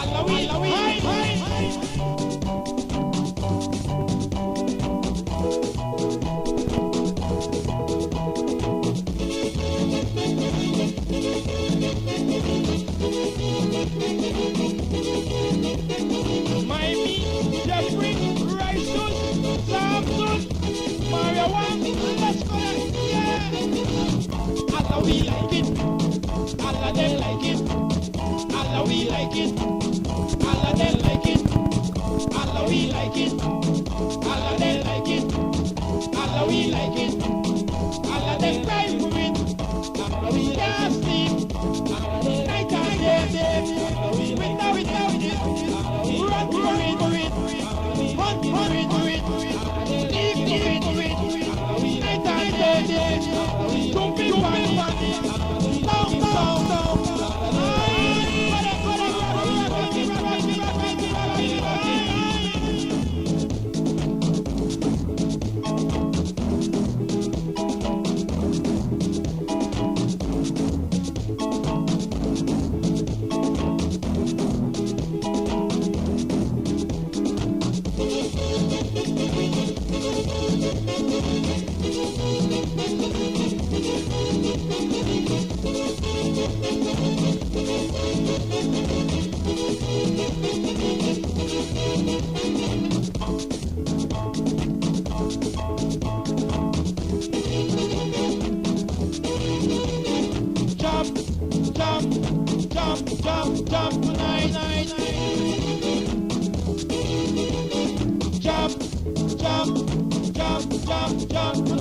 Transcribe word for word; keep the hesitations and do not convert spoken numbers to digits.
Alla we like it. Miami, Jeffrey, Rice Juice, Sam Juice, Mario One, let's go, yeah! Alla we like it, alla dem like it, alla we like it, alla dem like it, alla we like it, alla dem like it, alla we like it, alla dem cry for it. Can't sleep. Night and day, day. Without, without it. Run for it, for it. Hunt for it, for it. Live for it, for it. Night and day, day. Don't be funny. Don't, don't, don't. Jump, jump tonight. Jump, jump, jump, jump, jump.